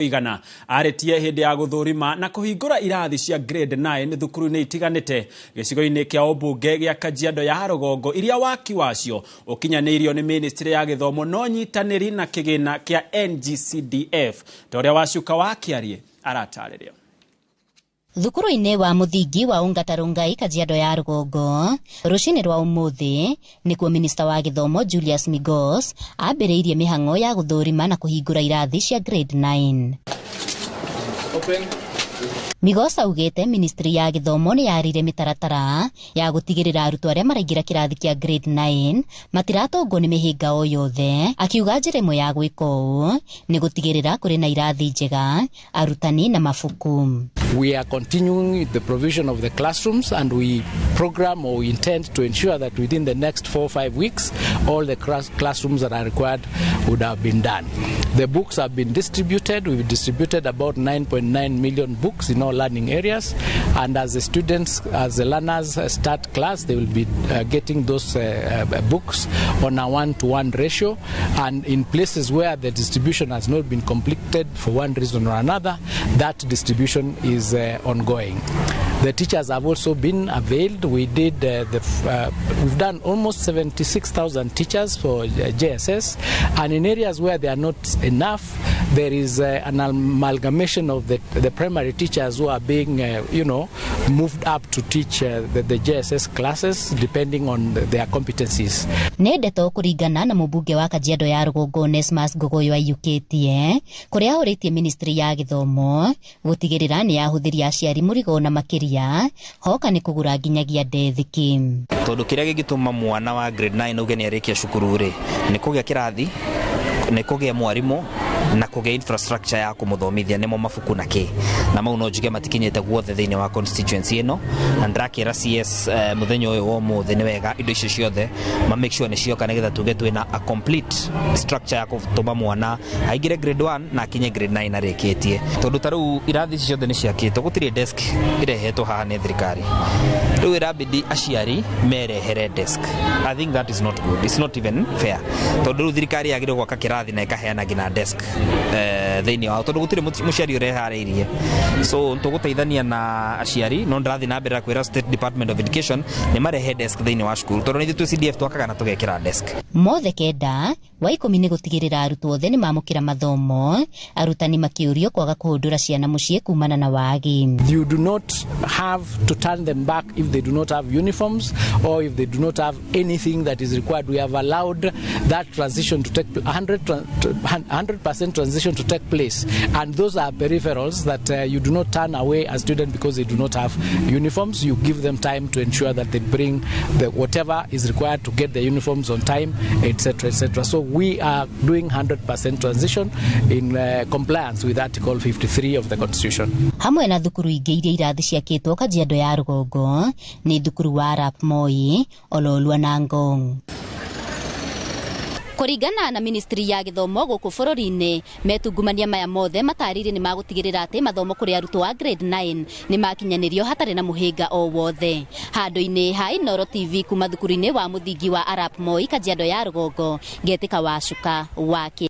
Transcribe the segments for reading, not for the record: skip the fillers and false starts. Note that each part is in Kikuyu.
Igana arĩtie hĩndĩ ya gũthũrima na kũhingũra irathi cia grade 9 thukuru-inĩ itiganĩte gĩcigo-inĩ kĩa ũmbunge gĩa Kajiado ya rũgongo iria waki wacio ũkinyanĩirio nĩ ministry ya gĩthomo no nyitanĩri na kĩgĩna kĩa NGCDF ta ũrĩa Wacuka wa Kĩarie aratarĩria. Thukuru-inĩ wa mũthingi wa Ongata Rongai Kajiado ya rũgongo rũcinĩ rwa ũmũthĩ nĩkuo minista wa gĩthomo Julius Migos ambĩrĩirie mĩhang'o ya gũthũrima na kũhingũra irathi cia grade 9. Open. Migos augĩte ministry ya gĩthomo nĩ yarire mĩtaratara ya gũtigĩrĩra arutwo arĩa maraingĩra kĩrathi kĩa grade 9 matiratũngwo nĩ mĩhĩnga o yothe, akiuga njĩra ĩmwe ya gwĩka ũũ nĩ gũtigĩrĩra kũrĩ na irathi njega, arutani na mabuku. We are continuing the provision of the classrooms, and we program or we intend to ensure that within the next 4 or 5 weeks all the classrooms that are required would have been done. The books have been distributed. We've distributed about 9.9 million books in all learning areas, and as the students, as the learners start class, they will be getting those books on a 1-to-1 ratio, and in places where the distribution has not been completed for one reason or another, that distribution is ongoing. The teachers have also been availed. We did we've done almost 76,000 teachers for JSS, and in areas where they are not enough, there is an amalgamation of the primary teachers who are being moved up to teach the JSS classes depending on their competencies. Nĩ ndeto kũringana na mũmbunge wa Kajiado ya rũgongo Onesmus Ngogoyo aiyũkĩtie kũrĩa ahũrĩtie ministry ya gĩthomo gũtigĩrĩra nĩ yahũthĩria aciari mũrigo na makĩria hoka nĩ kũgũra nginyagia ndethiki. Tondũ kĩrĩa gĩngĩtũma mwana wa grade 9 auge nĩ arĩkia cukuru rĩ, nĩ kũgĩa kĩrathi, nĩ kũgĩa mwarimũ na kũgĩa infrastructure ya kũmũthomithia, nĩmo mabuku na kĩ, na mau no njuge matikinyĩte guothe thĩinĩ wa constituency ĩno, na ndĩrakĩra CS mũthenya ũyũ wa ũmũthĩ nĩ wega indo icio ciothe ma make sure nĩ cioka nĩgetha tuge twĩna a complete structure ya gũtũma mwana aingĩre grade 1 na akinye grade 9 arĩkĩtie. Tondũ ta rĩu irathi ici ciothe nĩ ciakĩtwo, gũtirĩ desk irehetwo haha nĩ thirikari, rĩu ĩrabidi aciari merehere desk. I think that is not good, it's not even fair, tondũ rĩu thirikari yagĩrĩirwo gwaka kĩrathi na ĩkaheana nginya desk thĩinĩ wao, tondũ gũtirĩ mũciari ũreharĩirie. So tũgũteithania na aciari, no ndĩrathiĩ na mbere na kwĩra State Department of Education nĩ marehe desk thĩinĩ wa cukuru, tondũ nĩ ithuĩ twĩ CDF twakaga na tũgekĩra desk. Mothe kenda wa ikũmi nĩ gũtigĩrĩra arutwo othe nĩ mamũkĩra mathomo, arutani makĩũrio kwaga kũhũndũra ciana mũciĩ kumana na wagi. You do not have to turn them back if they do not have uniforms or if they do not have anything that is required. We have allowed that transition to take 100% transition to take place, and those are peripherals that you do not turn away a student because they do not have uniforms. You give them time to ensure that they bring the whatever is required to get the uniforms on time, etc., etc. So we are doing 100% transition in compliance with Article 53 of the Constitution. Hamwe na thukuru ingĩ iria irathi ciakĩtwo Kajiado ya rũgongo nĩ thukuru wa Arap Moi, Ololua na Ngong. Kũringana na ministry ya gĩthomo gũkũ bũrũri-inĩ, metungumania maya mothe matarĩirie nĩ magũtigĩrĩra atĩ mathomo kũrĩ arutwo a grade 9 nĩ makinyanĩrio hatarĩ na mũhĩnga o wothe. Handũ-inĩ ha Inooro TV kuma thukuru-inĩ wa mũthingi wa Arap Moi, Kajiado ya rũgongo, ngetĩka Wacuka wake.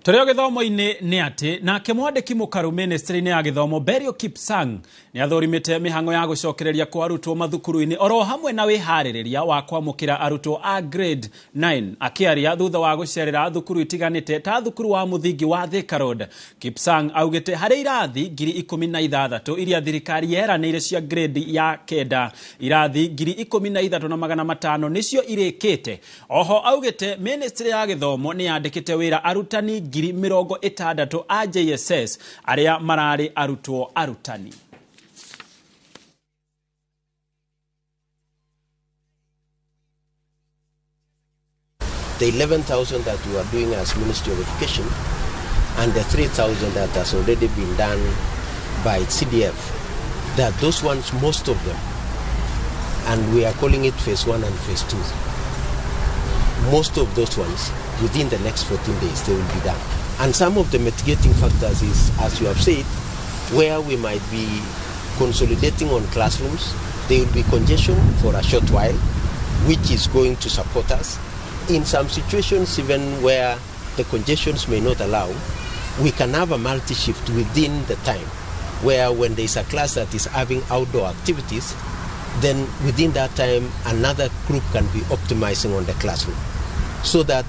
Tũrĩ o gĩthomo-inĩ nĩ atĩ nake mwandĩki mũkaru ministry-inĩ ya gĩthomo Belio Kipsang nĩ athũrimĩte mĩhang'o ya gũcokereria kwa arutwo mathukuru-inĩ oro hamwe na wĩharĩrĩria wa kwamũkĩra arutwo a grade 9. Akĩaria thutha wa gũcerera thukuru itiganĩte ta thukuru wa mũthingi wa Thika Road, Kipsang augĩte harĩ irathi 16,000 iria thirikari yeranĩire cia grade ya kenda, irathi 13,500 nĩcio irĩkĩte. Oho augĩte ministry ya gĩthomo nĩ yandĩkĩte wĩra arutani 60,000 a JSS arĩa mararĩ arutwo arutani. The 11,000 that we are doing as Ministry of Education and the 3,000 that has already been done by CDF, that those ones, most of them, and we are calling it phase 1 and phase 2, most of those ones within the next 14 days they will be done. And some of the mitigating factors is, as you have said, where we might be consolidating on classrooms, there will be congestion for a short while, which is going to support us. In some situations, even where the congestions may not allow, We can have a multi-shift within the time, where when there is a class that is having outdoor activities, then within that time another group can be optimizing on the classroom, so that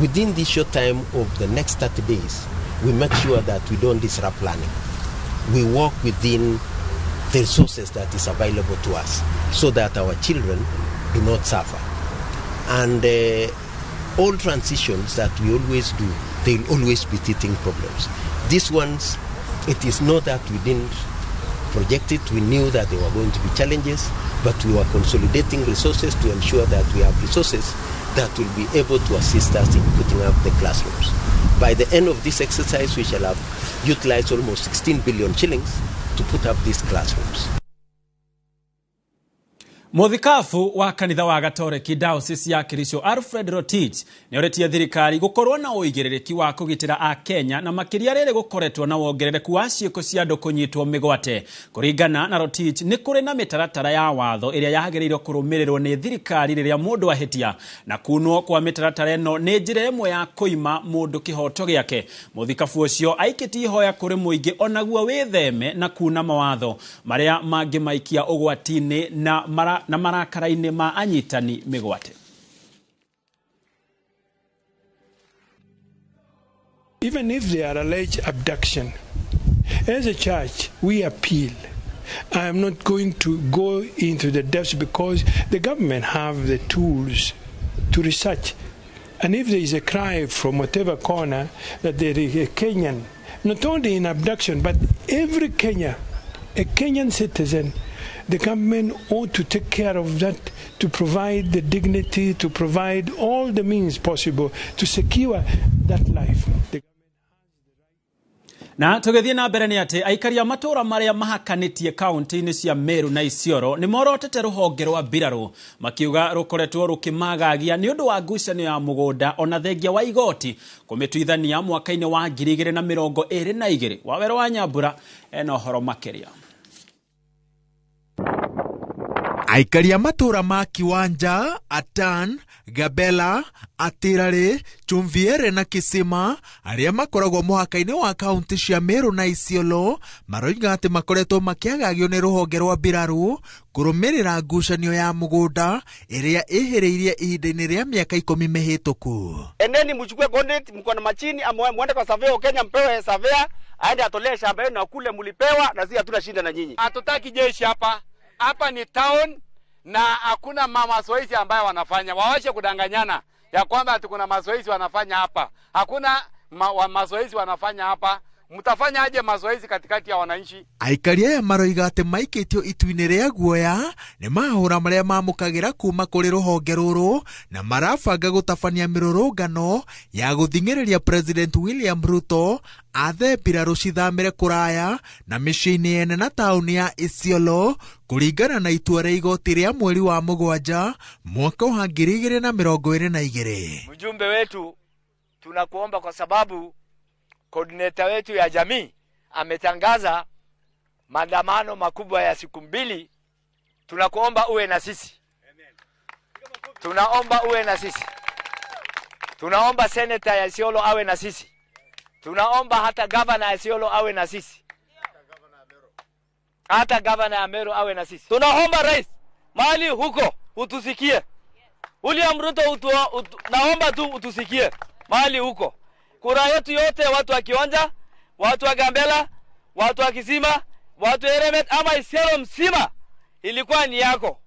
within this short time of the next 30 days, we make sure that we don't disrupt learning. We work within the resources that is available to us so that our children do not suffer. And all transitions that we always do, there will always be teething problems. These ones, it is not that we didn't project it, we knew that there were going to be challenges, but we were consolidating resources to ensure that we have resources that will be able to assist us in putting up the classrooms. By the end of this exercise, we shall have utilized almost 16 billion shillings to put up these classrooms. Muthikabu wa kanitha wa Gatoreki Diocese ya Kericho Alfred Rotich nĩoretie thirikari gũkorwo na ũigĩrĩrĩki wa kũgitĩra Akenya na makĩria rĩrĩ gũkoretwo na wongerereku wa ciĩko cia andũ kũnyitwo mĩgwate. Kũringana na Rotich, nĩ kũrĩ na mĩtaratara ya watho ĩrĩa yagĩrĩirwo kũrũmĩrĩrwo nĩ thirikari rĩrĩa mũndũ ahĩtia, na kunwo kwa mĩtaratara ĩno nĩ njĩra ĩmwe ya kũima mũndũ kĩhoto gĩake. Mũthikabu ũcio aikĩtie ihoya kũrĩ mũingĩ onaguo wĩtheme na kuna mawatho marĩa mangĩmaikia ũgwati-inĩ na marakara-inĩ ma anyitani mĩgwate. Even if they are alleged abduction, as a church, we appeal. I am not going to go into the depths because the government have the tools to research. And if there is a cry from whatever corner that there is a Kenyan, not only in abduction, but every Kenya, a Kenyan citizen, the government ought to take care of that, to provide the dignity, to provide all the means possible to secure that life. Na tũgĩthiĩ na mbere nĩ atĩ aikari a matũũra marĩa mahakanĩtie kaunti-inĩ cia Meru na Isiolo nĩ morotete rũhonge rwa mbirarũ makiuga rũkoretwo rũkĩmagagia nĩ ũndũ wa ngucanio ya mũgũnda ona thengia wa igoti kũmĩtuithania mwaka-inĩ wa 2022. Wawero wa Nyambura ena ũhoro makĩria. Aikari a matũũra ma Kiwanja, Atan, Gabela, Atirari, Chumviere na Kisima arĩa makoragwo mũhaka-inĩ wa kaunti cia Meru na Isiolo maroiga atĩ makoretwo makĩagagio nĩ rũhonge rwa mbirarũ kũrũmĩrĩra ngucanio ya mũgũnda ĩrĩa ĩhĩrĩirie ihinda-inĩ rĩa mĩaka 10 mĩhĩtũku. Endeni mchukue coordinate, mko na machini ama muende kwa surveyor Kenya, mpewe surveyor aende atolee shamba yenu na kule mulipewa, na sisi hatuna shida na nyinyi. Hatutaki jeshi hapa. Hapa ni town na hakuna mazoezi ambayo wanafanya. Waache kudanganyana ya kwamba ati kuna mazoezi wanafanya hapa. Hakuna mazoezi wanafanya hapa. Mtafanya aje mazoezi katikati ya wananchi? Aikari aya maroiga atĩ maikĩtio itu-inĩ rĩa guoya nĩ mahũra marĩa mamũkagĩra kuma kũrĩ rũhonge rũrũ na marabanga gũtabania mĩrũrũngano ya gũthing'ĩrĩria President William Ruto athe mbirarũ cithamĩre kũraya na mĩciĩ-inĩ yene na taũni ya Isiolo kũringana na itua rĩa igoti rĩa mweri wa 7 mwaka wa 2022. Mjumbe wetu tunakuomba kwa sababu coordinator wetu ya jamii ametangaza maandamano makubwa ya siku 2. Tunakuomba uwe na sisi. Tunaomba uwe na sisi. Tunaomba senator ya Isiolo awe na sisi. Tunaomba hata governor ya Isiolo awe na sisi. Hata governor ya Meru awe na sisi. Tunaomba rais mahali huko utusikie. William Ruto naomba tu utusikie mahali huko. Kura yetu yote, watu wa Kiwanja, watu wa Gambela, watu wa Kisima, watu wa Eremet ama Isiolo mzima ilikuwa ni yako.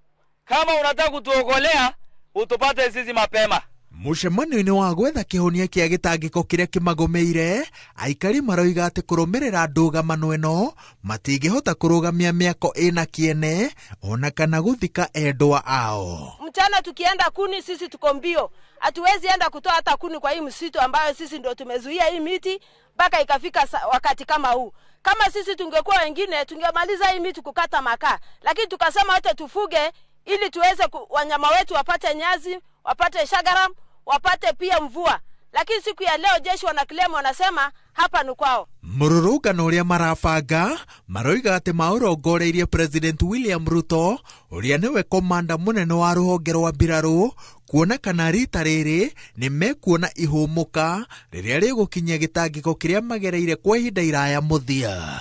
Kama unataka kutuokolea, utupate sisi mapema. Mũcemanio-inĩ wa gwetha kĩhonia kĩa gĩtangĩko kĩrĩa kĩmagomeire, aikari maroiga atĩ kũrũmĩrĩra ndũgamano ĩno matingĩhota kũrũgamia mĩako ĩna kĩene ona kana gũthika endwa ao. Mchana tukienda kuni sisi tuko mbio, hatuwezi enda kutoa hata kuni kwa hii msitu ambayo sisi ndio tumezuia hii miti mpaka ikafika wakati kama huu. Kama sisi tungekuwa wengine tungemaliza hii miti kukata makaa, lakini tukasema wote tufuge ili tuweze wanyama wetu wapate nyazi, wapate shagaram, wapate pia mvua. Lakini siku ya leo jeshi wanaclaim, wanasema hapa ni kwao. Mũrũrũngano ũrĩa marabanga maroiga atĩ maũrongoreirie President William Ruto ũrĩa nĩwe komanda mũnene wa rũhonge rwa mbirarũ kuona kana rita rĩrĩ nĩ mekuona ihũmũka rĩrĩa rĩgũkinyia gĩtangĩko kĩrĩa magereire kwa ihinda iraya mũthia.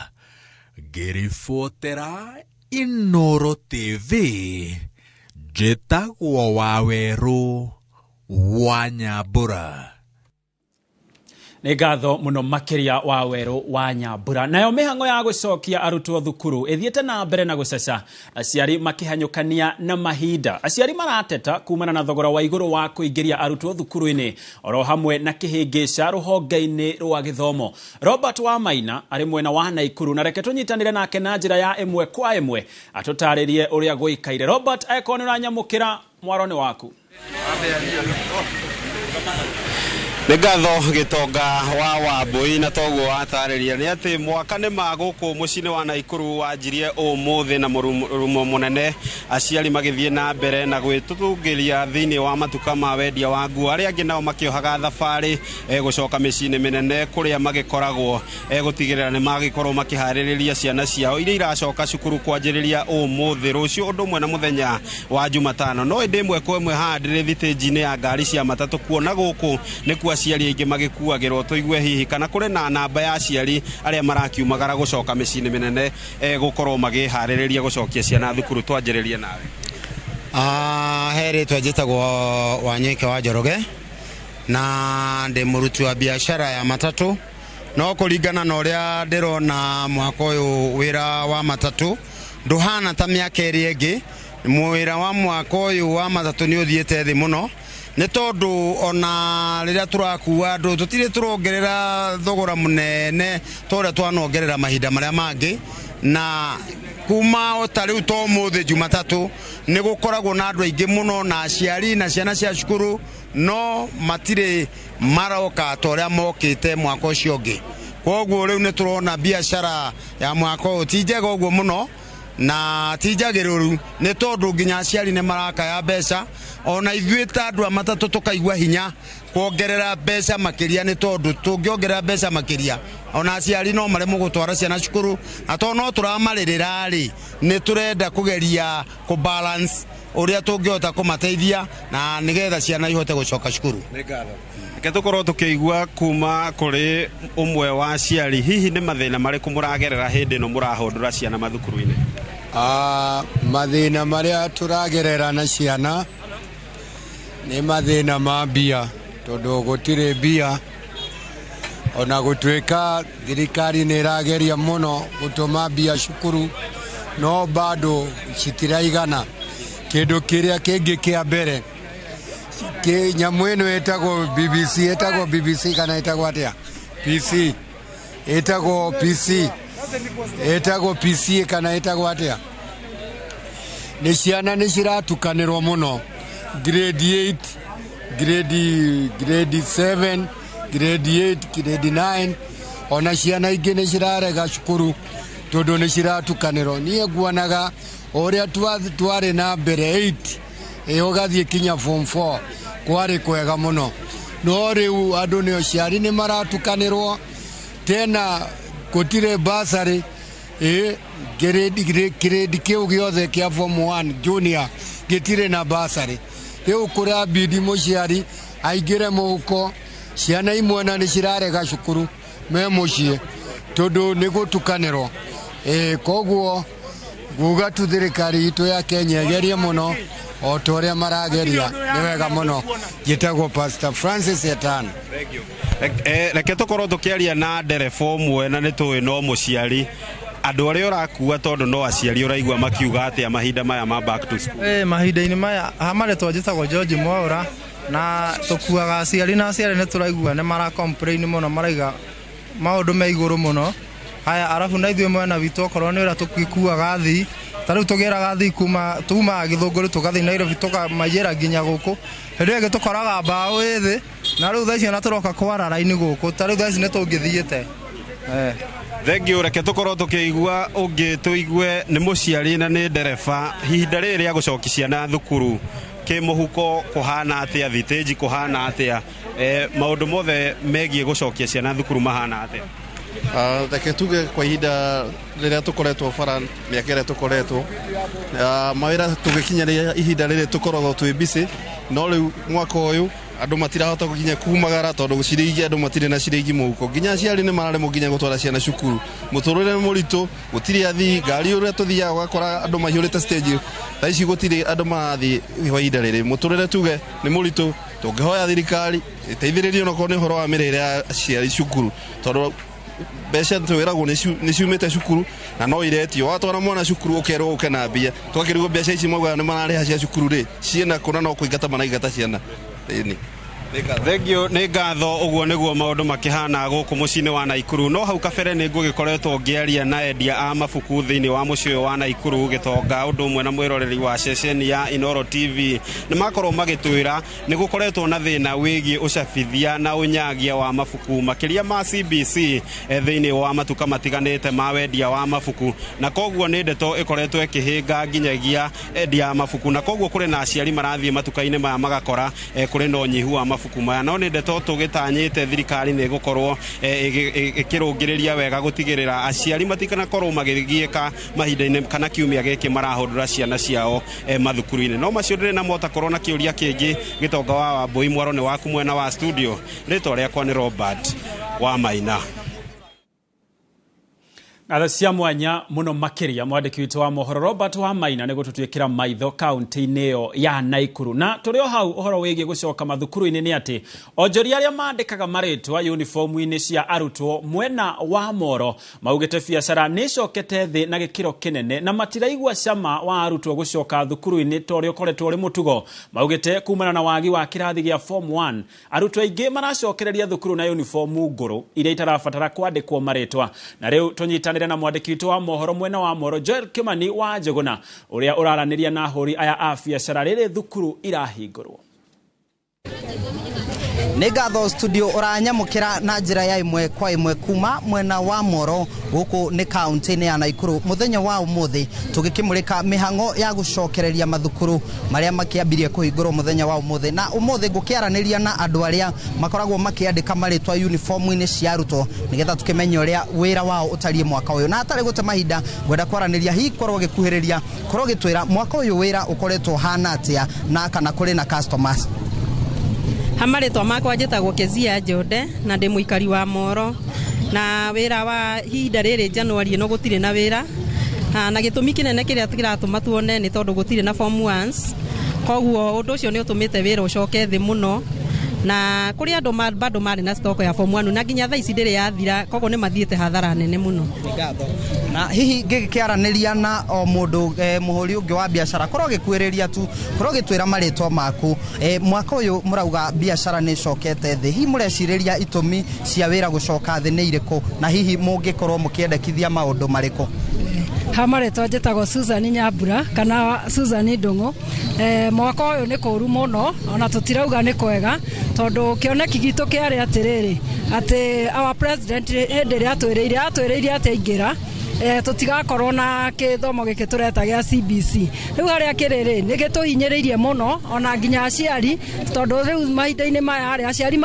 Ngĩribotera Inooro TV, njĩtagwo Wawerũ wa Nyambura. Nĩ ngatho mũno makĩria wa Werũ wa Nyambura. Nayo mĩhang'o ya gũcokia arutwo thukuru ĩthiĩte na mbere na gũcaca, aciari makĩhanyũkania na mahinda. Aciari marateta kumana na thogora wa igũrũ wa kũingĩria arutwo thukuru-inĩ oro hamwe na kĩhĩngĩca rũhonge-inĩ rwa gĩthomo. Robert Wamaina arĩ mwena wa Naikuru na reke tũnyitanĩre nake na njĩra ya ĩmwe kwa ĩmwe atũtarĩrie ũrĩa gũikaire. Robert, angĩkorwo nĩ ũranyamũkĩra, mwaro nĩ waku. Nĩ ngatho Gĩtonga wa Wambui, na toguo watarĩria nĩ atĩ mwaka nĩ ma gũkũ mũciĩ-inĩ wa Naikuru wanjirie ũmũthĩ na mũrurumo mũnene, aciari magĩthiĩ na mbere na gwĩtũtũngĩria thĩinĩ wa matuka ma wendia wa nguo, arĩa angĩ nao makĩohaga thabarĩ gũcoka mĩciĩ-inĩ mĩnene kũrĩa magĩkoragwo gũtigĩrĩra nĩ magĩkorwo makĩharĩrĩria ciana ciao iria iracoka cukuru kwanjĩrĩria ũmũthĩ, rũciũ ũndũ ũmwe na mũthenya wa Jumatano. No ĩndĩ ĩmwe kwa ĩmwe haha ndĩrĩ thitĩnji-inĩ ya ngari cia matatũ kuona gũkũ nĩkuo aciari aingĩ magĩkuagĩrwo, tũigue hihi kana kũrĩ na namba ya aciari arĩa marakiumagara gũcoka mĩciĩ-inĩ mĩnene gũkorwo magĩharĩrĩria gũcokia ciana thukuru. Twanjĩrĩrie nawe. He rĩtwa njĩtagwo Wanyoike wa Njoroge na ndĩ mũruti wa biacara ya matatũ, no kũringana na ũrĩa ndĩrona mwaka ũyũ wĩra wa matatũ ndũhana ta mĩaka ĩrĩa ĩngĩ. Wĩra wa mwaka ũyũ wa matatũ nĩ ũthiĩte thĩ mũno nĩ tondũ ona rĩrĩa tũrakua andũ tũtirĩ tũrongerera thogora mũnene ta ũrĩa twanongerera mahinda marĩa mangĩ, na kuma o ta rĩu ta ũmũthĩ Jumatatũ nĩ gũkoragwo na andũ aingĩ mũno na aciari na ciana cia cukuru, no matirĩ maroka ta ũrĩa mokĩte mwaka ũcio ũngĩ. Koguo rĩu nĩ tũrona biacara ya mwaka ũyũ ti njega ũguo mũno na ti njagĩrĩru nĩ tondũ nginya aciari nĩ marakaya mbeca, ona ithuĩ ta andũ a matatũ tũkaigua hinya kuongerera mbeca makĩria nĩ tondũ tũngĩongerera mbeca makĩria ona aciari no maremwo gũtwara ciana cukuru, na tondũ no tũramarĩrĩra rĩ nĩ tũrenda kũgeria kũ balance ũrĩa tũngĩhota kũmateithia na nĩgetha ciana ihote gũcoka cukuru. Reke tũkorwo tũkĩigua kuma kũrĩ ũmwe wa aciari, hihi nĩ mathĩna marĩkũ mũragerera hĩndĩ ĩno mũrahũndũra ciana mathukuru-inĩ? Mathĩna marĩa tũragerera na ciana nĩ mathĩna ma mbia, tondũ gũtirĩ mbia, ona gũtuĩka thirikari nĩ ĩrageria mũno gũtũma mbia cukuru, no bado citiraigana. Kĩndũ kĩrĩa kĩngĩ kĩa mbere nyamũ ĩno ĩtagwo BBC, ĩtagwo BBC kana ĩtagwo atĩa? PC, ĩtagwo PC, ĩtagwo PC kana ĩtagwo atĩa? Nĩ ciana nĩ ciratukanĩrwo mũno, grade 8, grade 7, grade 8, grade 9, ona ciana ingĩ nĩ cirarega cukuru tondũ nĩ ciratukanĩrwo. Niĩ nguonaga ũrĩa twarĩ na mbere 8 ũgathiĩ kinya form 4 kwarĩ kwega mũno, no rĩu andũ nĩ aciari nĩ maratukanĩrwo tena gũtirĩ bursary, grade kĩu gĩothe kĩa form 1 junior gĩtirĩ na bursary. Rĩu kũrabidi mũciari aingĩre mũhuko, ciana imwe na nĩ cirarega cukuru me mũciĩ tondũ nĩ gũtukanĩrwo. Koguo nguga tu thirikari itũ ya Kenya ĩgerie mũno o ta ũrĩa marageria, nĩ wega mũno. Njĩtagwo Pastor Francis Etano. Reke tũkorwo tũkĩaria na ndereba ũmwe na nĩ tũĩ no mũciari, andũ arĩa ũrakua tondũ no aciari ũraigua makiuga atĩa mahinda maya ma back to school? Mahinda-inĩ maya hamarĩtwa njĩtagwo George Mwaura na tũkuaga aciari na aciari nĩ tũraigua nĩ mara complain mũno, maraiga maũndũ me igũrũ mũno. Haya, arabu na ithuĩ mwena witũ okorwo nĩ ũrĩa tũgĩkuaga thii, ta rĩu tũgĩraga thii kuma tumaga Gĩthũngũri tũgathiĩ Nairobi tũkamaiyĩra nginya gũkũ, hĩndĩ ĩyo ĩngĩ tũkoraga mbaũ ĩ thĩ, na rĩu thaa ici ona tũroka kwara raini gũkũ, ta rĩu thaa ici nĩ tũngĩthiĩte. Thengiũ, reke tũkorwo tũkĩigua ũngĩ tũigue nĩ mũciari na nĩ ndereba, ihinda rĩrĩ rĩa gũcokia ciana thukuru Kĩmũhuko kũhana atĩa, thitĩnji kũhana atĩa, maũndũ mothe megiĩ gũcokia ciana thukuru mahana atĩa? Reke tuge kwa ihinda rĩrĩa tũkoretwo bara, mĩaka ĩrĩa tũkoretwo mawĩra, tũgĩkinya ihinda rĩrĩ tũkoragwo twĩ busy, no rĩu mwaka ũyũ andũ matirahota gũkinya kumagara tondũ ciringi andũ matirĩ na ciringi mũhuko, nginya aciari nĩ mararemwo nginya gũtwara ciana cukuru. Mũtũrĩre nĩ mũritũ, gũtirĩ athii ngari, ũrĩa tũthiaga ũgakora andũ maihũrĩte stage, thaa ici gũtirĩ andũ marathiĩ kwa ihinda rĩrĩ. Mũtũrĩre tuge nĩ mũritũ. Tũngĩhoya thirikari ĩteithĩrĩrie onakorwo nĩ ũhoro wa mĩrĩre ya aciari cukuru, tondũ mbeca twĩragwo nĩ ciumĩte cukuru na no iretio. Watwara mwana cukuru ũkerwo ũke na mbia, twakĩrigwo mbeca ici maugaga nĩ mararĩha cia cukuru rĩ ciĩna kũna, no kũingata maraingata ciana. Ĩni. Thengio, nĩ ngatho. Ũguo nĩguo maũndũ makĩhana gũkũ mũciĩ-inĩ wa Naikuru. No hau kabere nĩ ngũgĩkoretwo ngĩaria na endia a mabuku thĩinĩ wa mũciĩ ũyũ wa Naikuru, gĩtonga ũndũ ũmwe na mwĩroreri wa ceceni ya Inoro TV, nĩ makorwo magĩtwĩra nĩ gũkoretwo na thĩna wĩgiĩ ũcabithia na ũnyagia wa mabuku makĩria ma CBC thĩinĩ wa matuka matiganĩte ma wendia wa mabuku, na koguo nĩ ndeto ĩkoretwo ĩkĩhĩnga nginyagia endia a mabuku, na koguo kũrĩ na aciari marathiĩ matuka-inĩ maya magakora kũrĩ na ũnyihu wa mabuku maya. No nĩ ndeto tũgĩtanyĩte thirikari nĩ ĩgũkorwo ĩkĩrũngĩrĩria wega gũtigĩrĩra aciari matikanakorwo magĩgiĩka mahinda-inĩ kana kiumia gĩkĩ marahũndũra ciana ciao mathukuru-inĩ. No macio ndĩrĩ namo, takorwo na kĩũria kĩngĩ, gĩtonga wa Wambui, mwaro nĩ waku mwena wa studio. Rĩtwa rĩakwa nĩ Robert wa Maina. Ngatho cia mwanya muno makiria mwandĩki witũ wa mohoro Robert wa Maina nĩ gũtũtuĩkĩra maitho kaunti-inĩ ĩyo ya Naikuru. Na tũrĩ o hau ũhoro wĩgiĩ gũcoka mathukuru-inĩ nĩ atĩ onjoria arĩa mandĩkaga marĩtwa uniform-inĩ cia arutwo mwena wa Moro maugĩte biacara nĩ icokete thĩ na gĩkĩro kĩnene na matiraigua cama wa arutwo gũcoka thukuru-inĩ ta ũrĩa ũkoretwo ũrĩ mũtugo. Maugĩte kumana na wagi wa kĩrathi gĩa form 1, arutwo aingĩ maracokereria thukuru na uniform ngũrũ iria itarabatara kwandĩkwo marĩtwa. Na rĩu tũnyitanĩre na mwandĩki witũ wa mohoro mwena wa Moro Joel Kimani wa Njũgũna, ũrĩa ũraranĩria na ahũri aya a biacara rĩrĩ thukuru irahingũrwo. Nĩ ngatho studio. Ũranyamũkĩra na njĩra ya ĩmwe kwa ĩmwe kuma mwena wa Moro, gũkũ nĩ kaunti-inĩ ya Naikuru. Mũthenya wa ũmũthĩ tũgĩkĩmũrĩka mĩhang'o ya gũcokereria mathukuru marĩa makĩambirie kũhingũrwo mũthenya wa ũmũthĩ. Na ũmũthĩ ngũkĩaranĩria na andũ arĩa makoragwo makĩandĩka marĩtwa uniform-inĩ cia arutwo, nĩgetha tũkĩmenye ũrĩa wĩra wao ũtariĩ mwaka ũyũ. Na hatarĩ gũte mahinda, ngwenda kwaranĩria, hihi korwo gĩkuhĩrĩria, korwo gĩtwĩra mwaka ũyũ wĩra ũkoretwo ũhana atĩa na kana kũrĩ na customers. Hamarĩtwa makwa njĩtagwo Kezia Njonde na ndĩ mũikari wa Moro. Na wĩra wa ihinda rĩrĩ Januari ĩno gũtirĩ na wĩra, na gĩtũmi kĩnene kĩrĩa kĩratũma tuone nĩ tondũ gũtirĩ na form ones. Koguo ũndũ ũcio nĩ ũtũmĩte wĩra ũcoke thĩ mũno, na kũrĩ andũ bado marĩ na stock ya form 1 na nginya thaa ici ndĩrĩ yathira, koguo nĩ mathiĩte hathara nene mũno. Na hihi ngĩkĩaranĩria na o mũndũ mũhũri ũngĩ wa biacara, korwo gĩkuĩrĩria tu, korwo gĩtwĩra marĩtwa maku. Mwaka ũyũ mũrauga biacara nĩ ĩcokete thĩ, hihi mũrecirĩria itũmi cia wĩra gũcoka thĩ nĩ irĩkũ, na hihi mũngĩkorwo mũkĩendekithia maũndũ marĩkũ? Ha marĩtwa njĩtagwo Susan Nyambura kana Susan Ndung'u. Mwaka ũyũ nĩ kũru mũno, ona tũtirauga nĩ kwega, tondũ kĩoneki gitũ kĩarĩ atĩrĩrĩ, atĩ our president hĩndĩ ĩrĩa atwĩrĩire atĩ aingĩra tũtigakorwo na gĩthomo gĩkĩ tũreta gĩa CBC. Rĩu harĩa kĩrĩ rĩ, nĩ gĩtũhinyĩrĩirie mũno ona nginya aciari, tondũ rĩu mahinda-inĩ maya rĩ, aciari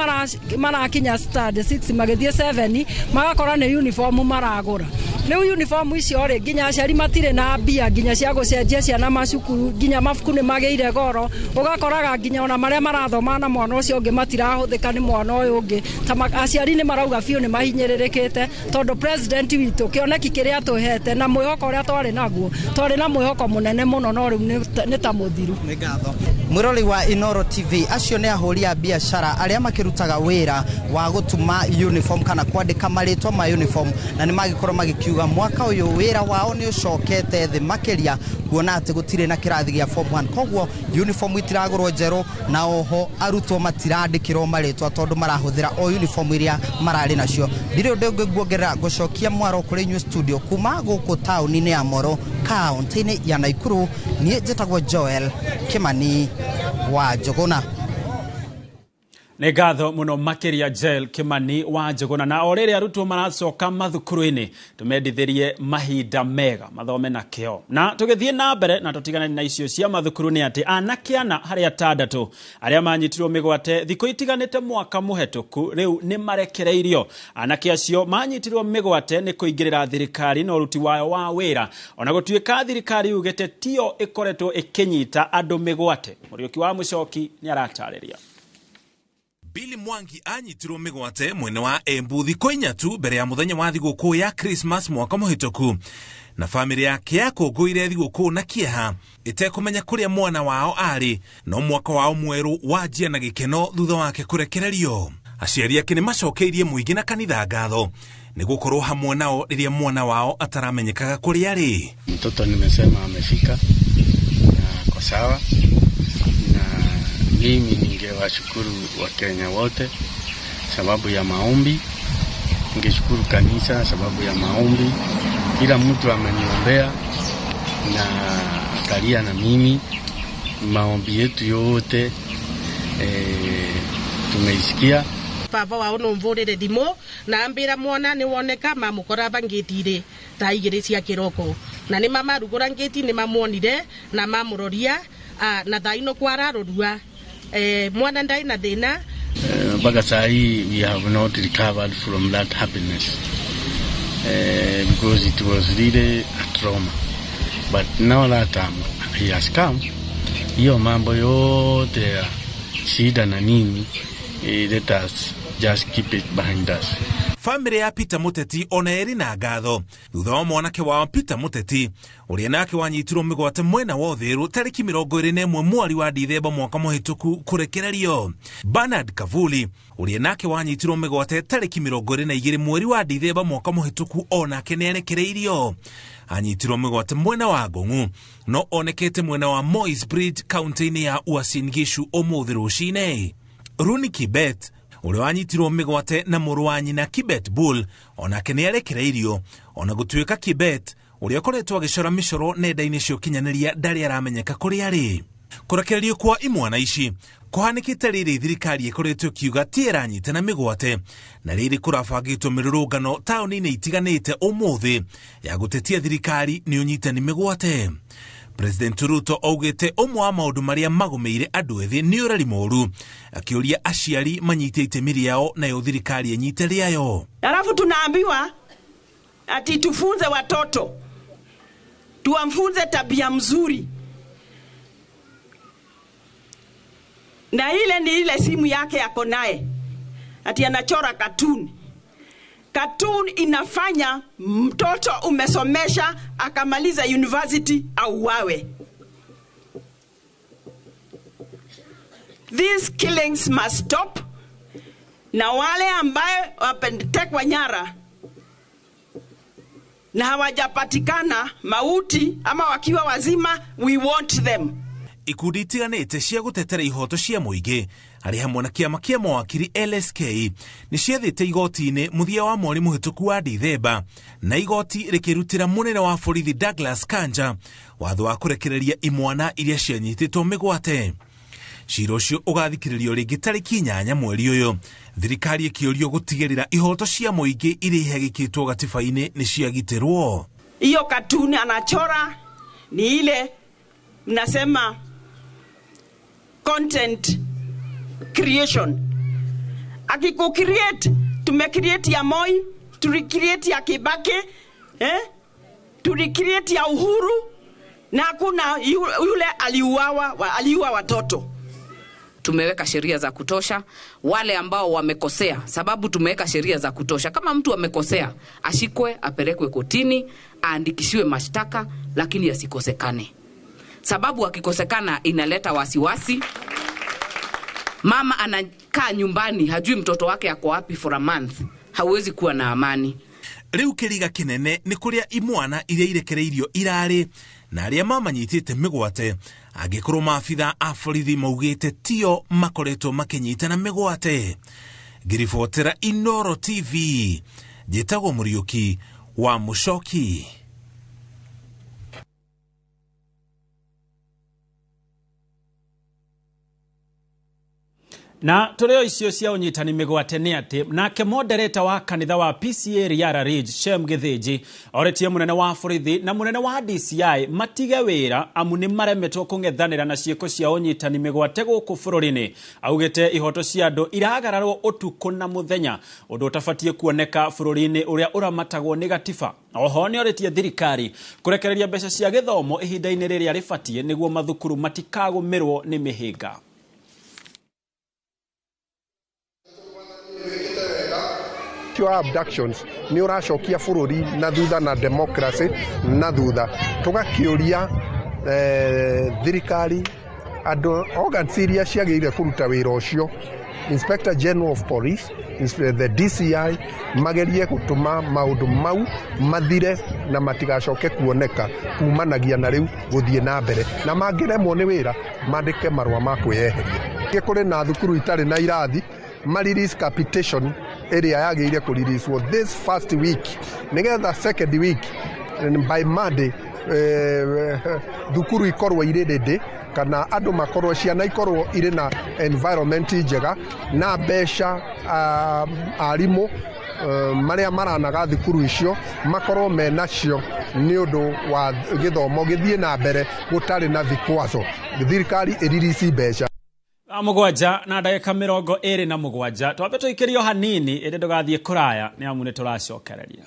marakinya standard 6 magĩthiĩ 7 magakora nĩ uniform maragũra. Rĩu uniform icio rĩ, nginya aciari matirĩ na mbia nginya cia gũcenjia ciana macukuru, nginya mabuku nĩ magĩire goro, ũgakoraga nginya ona marĩa marathoma na mwana ũcio ũngĩ matirahũthĩka nĩ mwana ũyũ ũngĩ. Ta aciari nĩ marauga biũ nĩ mahinyĩrĩrĩkĩte, tondũ president witũ kĩoneki kĩrĩa atũhete na mwĩhoko ũrĩa twarĩ naguo, twarĩ na mwĩhoko mũnene mũno, no rĩu nĩ ta mũthiru. Nĩ ngatho. Mwĩrori wa Inoro TV, acio nĩ ahũri a biacara arĩa makĩrutaga wĩra wa gũtuma uniform kana kwandĩka marĩtwa ma uniform, na nĩ magĩkorwo magĩkiuga mwaka ũyũ wĩra wao nĩ ũcokete thĩ makĩria, kuona atĩ gũtirĩ na kĩrathi gĩa form 1, koguo uniform itiragũrwo njerũ, na oho arutwo matirandĩkĩrwo marĩtwa tondũ marahũthĩra o uniform iria mararĩ nacio. Ndirĩ ũndũ ũngĩ nguongerera, ngũcokia mwaro kũrĩ inyuĩ studio kuma gũkũ taũni-inĩ ya Moro, kaunti-inĩ ya Naikuru. Niĩ njĩtagwo Joel Kimani wa Njũgũna. Nĩ ngatho mũno makĩria Joel Kimani wa Njũgũna. Na o rĩrĩ arutwo maracoka mathukuru-inĩ, tũmendithĩrie mahinda mega mathome na kĩo. Na tũgĩthiĩ na mbere na tũtigane na icio cia mathukuru nĩ atĩ anake ana harĩ atandatũ arĩa manyitirwo mĩgwate thikũ itiganĩte mwaka mũhetũku rĩu nĩ marekereirio. Anake acio manyitirwo mĩgwate nĩ kũingĩrĩra thirikari na ũruti wayo wa wĩra, ona gũtuĩka thirikari yugĩte tiyo ĩkoretwo ĩkĩnyita andũ mĩgwate. Mũriũki wa Mũcoki nĩ aratarĩria. Billy Mwangi anyitirwo mĩgwate mwena wa Embu thikũ inya tu mbere ya mũthenya wa thigũkũ ya Christmas mwaka mũhĩtũku, na bamĩrĩ yake yakũngũire thigũkũ na kĩeha ĩtekũmenya kũrĩa mwana wao arĩ, no mwaka wao mwerũ wanjia na gĩkeno thutha wake kũrekererio. Aciari ake nĩ macokeirie mũingĩ na kanitha ngatho nĩ gũkorwo hamwe nao rĩrĩa mwana wao ataramenyekaga kũrĩa arĩ. Mtoto nimesema amefika na ako sawa, na mimi ningewashukuru Wakenya wote sababu ya maombi, ningeshukuru kanisa sababu ya maombi. Kila mtu ameniombea na akalia na mimi, maombi yetu yote tumeisikia. Baba wao no mvurire thimu na ambira mwana ni woneka mamukora bangitire thaa igiri cia kiroko, na ni mamarugura ngiti ni mamuonire na mamuroria na thaa ino kwararorua mwana ndai na thina. Mpaka saa hii we have not recovered from that happiness because it was really a trauma, but now that he has come, hiyo mambo yote ya shida na nini, let us just keep it behind us. Family ya Peter Muteti ona ĩrĩ na ngatho thutha wa mwanake wao Peter Muteti ũrĩa nake wanyitirwo mĩgwate mwena wa Uthiru tarĩki 21 mweri wa Dithemba mwaka mũhĩtũku kũrekererio. Bernard Kavuli ũrĩa nake wanyitirwo mĩgwate tarĩki 22 mweri wa Dithemba mwaka mũhĩtũku onake nĩarekereirio. Anyitirwo mĩgwate mwena wa Ngong'u no onekete mwena wa Moi's Bridge kaunti-inĩ ya Uasin Gishu ũmũthĩ rũcinĩ. Runi Kibet ũrĩa wanyitirwo mĩgwate na mũrũ wa nyina Kibet Bull onake nĩ arekereirio, ona gũtuĩka Kibet ũrĩa ũkoretwo agĩcora mĩcoro nenda-inĩ cia ũkinyanĩria ndarĩ aramenyeka kũrĩa arĩ. Kũrekererio kwa imwana ici kũhanĩkĩte rĩrĩ thirikari ĩkoretwo ĩkiuga ti ĩranyitana mĩgwate, na rĩrĩ kũrabangĩtwo mĩrũrũngano taũni-inĩ itiganĩte ũmũthĩ ya gũtetia thirikari nĩ ũnyitani mĩgwate. President Ruto augĩte ũmwe wa maũndũ marĩa magũmĩire andũ ethĩ nĩ ũreri mũũru, akĩũria aciari manyite itemi rĩao nayo thirikari ĩnyite rĩayo. Alafu tunaambiwa ati tufunze watoto, tuwamfunze tabia mzuri, na ile ni ile simu yake ako naye ati anachora cartoon. Cartoon inafanya mtoto umesomesha akamaliza university auawe. These killings must stop. Na wale ambaye wametekwa nyara na hawajapatikana mauti ama wakiwa wazima, we want them. Ikundi itiganĩte cia gũtetera ihoto cia mũingĩ arĩ hamwe na kĩama kĩa mawakiri LSK nĩ ciathĩte igoti-inĩ mũthia wa mweri mũhĩtũku wa Dithemba, na igoti rĩkĩrutĩra mũnene wa borithi Douglas Kanja watho wa kũrekereria imwana iria cianyitĩtwo mĩgwate. Cira ũcio ũgathikĩrĩrio rĩngĩ tarĩki 8 mweri ũyũ, thirikari ĩkĩũrio gũtigĩrĩra ihoto cia mũingĩ iria ihagĩkĩtwo gatiba-inĩ nĩ ciagitĩrwo. Hiyo katuni anachora ni ile mnasema content creation. Akiku create, tumecreate ya Moi, tulicreate ya Kibaki, tulicreate ya Uhuru, na hakuna yule aliua watoto. Tumeweka sheria za kutosha wale ambao wamekosea, sababu tumeweka sheria za kutosha. Kama mtu amekosea, ashikwe, apelekwe kotini, aandikishiwe mashtaka, lakini asikosekane. Sababu akikosekana inaleta wasiwasi. Mama anakaa nyumbani, hajui mtoto wake ako wapi for a month. Hawezi kuwa na amani. Rĩu kĩriga kĩnene nĩ kũrĩa imwana iria irekereirio irarĩ na arĩa mamanyitĩte mĩgwate, angĩkorwo maabitha a borithi maugĩte tio makoretwo makĩnyitana mĩgwate. Ngĩribotera Inoro TV, njĩtagwo Mũriũki wa Mũcoki. Na tũrĩ o icio cia ũnyitani mĩgwate nĩ atĩ nake moderator wa kanitha wa PCA Riara Ridge Shem Gĩthĩnji orĩtie mũnene wa borithi na mũnene wa DCI matige wĩra amu nĩ maremetwo kũng'ethanĩra na ciĩko cia ũnyitani mĩgwate gũkũ bũrũri-inĩ. Augĩte ihoto cia andũ iragararwo ũtukũ na mũthenya, ũndũ ũtabatiĩ kuoneka bũrũri-inĩ ũrĩa ũramatagwo nĩ gatiba. Oho nĩ orĩtie thirikari kũrekereria mbeca cia gĩthomo ihinda-inĩ rĩrĩa rĩbatiĩ nĩguo mathukuru matikagũmĩrwo nĩ mĩhĩnga. Abductions nĩ ũracokia bũrũri na thutha na democracy na thutha. Tũgakĩũria thirikari andũ organs iria ciagĩrĩire kũruta wĩra ũcio, Inspector General of Police, the DCI, magerie gũtũma maũndũ mau mathire na matigacoke kuoneka kumanagia na rĩu gũthiĩ na mbere, na mangĩremwo nĩ wĩra mandĩke marũa ma kwĩyeheria. Kũrĩ na thukuru itarĩ na irathi, ma release capitation ĩrĩa yagĩrĩire kũreleasewo this first week nĩgetha second week by Monday thukuru ikorwo irĩ ready, kana andũ makorwo ciana ikorwo irĩ na environment njega na mbeca arimũ marĩa maranaga thukuru icio makorwo menacio nĩ ũndũ wa gĩthomo gĩthiĩ na mbere gũtarĩ na vikwazo. Thirikari ĩririci mbeca. 7:27 twambe tũikĩrio hanini ĩndĩ ndũgathiĩ kũraya nĩ amu nĩ tũracokereria.